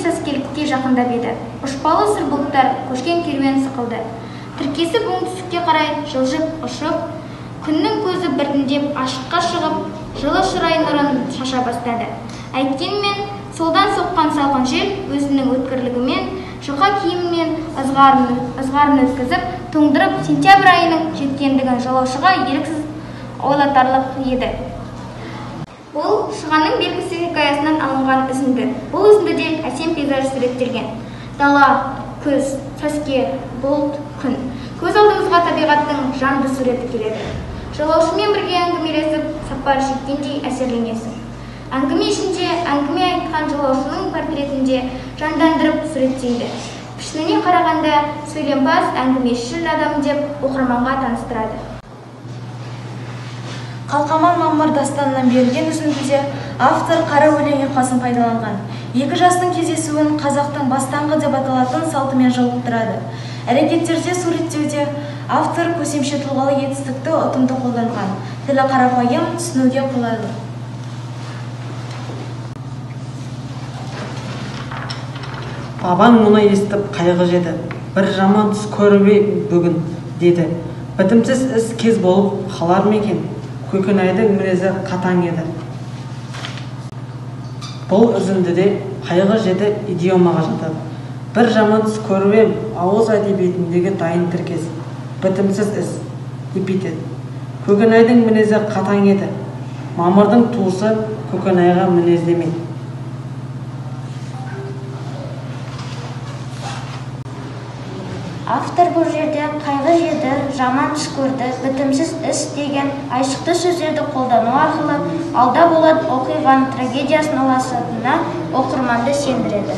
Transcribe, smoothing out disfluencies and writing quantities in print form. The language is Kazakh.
сәскелікке жақындап еді. Ұшпалы сұр бұлттар көшкен керуен сықылды. Тіркесіп оңтүстікке қарай жылжып ұшып, күннің көзі біртіндеп ашыққа шығып, жылы шырай нұрын шаша бастады. Әйткенмен солдан соққан салқын жел өзінің өткірлігімен, жұқа киіммен ызғарын өткізіп, тоңдырып, сентябрь айының жеткендігін жолаушыға еріксіз ойлатарлық еді. Бұл Шығанның белгісі хикаясынан алынған үзінді. Бұл үзіндіде әсем пейзаж суреттелген. Дала, күз, сәске, бұлт, күн. Көз алдымызға табиғаттың жанды суреті келеді. Жолаушымен бірге әңгімелесіп, сапар шеккендей әсерленесің. Әңгіме ішінде әңгіме айтқан жолаушының портретінде жандандырып суреттейді. Пішініне қарағанда сөйлемпаз, әңгімешіл адам деп оқырманға таныстырады. Қалқаман Мамыр дастанынан берілген үзіндіде автор қара өлең ұйқасын пайдаланған. Екі жастың кездесуін қазақтың бастаңғы деп аталатын салтымен жолықтырады. Әрекеттерде суреттеуде автор көсемше тұлғалы етістікті ұтымды қолданған. Тілі қарапайым, түсінуге қолайлы. Бабаң мұны естіп қайғы жеді. Бір жаман түс көріп бүгін, деді. Бітімсіз іс кез болып қалар ма екен? Көкенайдың мінезі қатаң еді. Бұл үзіндіде қайғы жеді идиомаға жатады. Бір жаман түс көріп ем, ауыз әдебиетіндегі дайын тіркес. Бітімсіз іс, эпитет. Көкенайдың мінезі қатаң еді. Мамырдың туысы Көкенайға мінездеме. Автор бұл жерде қайғы жеді, жаман түс көрді, бітімсіз іс деген айшықты сөздерді қолдану арқылы алда болатын оқиғаның трагедиясын ұласатынына оқырманды сендіреді.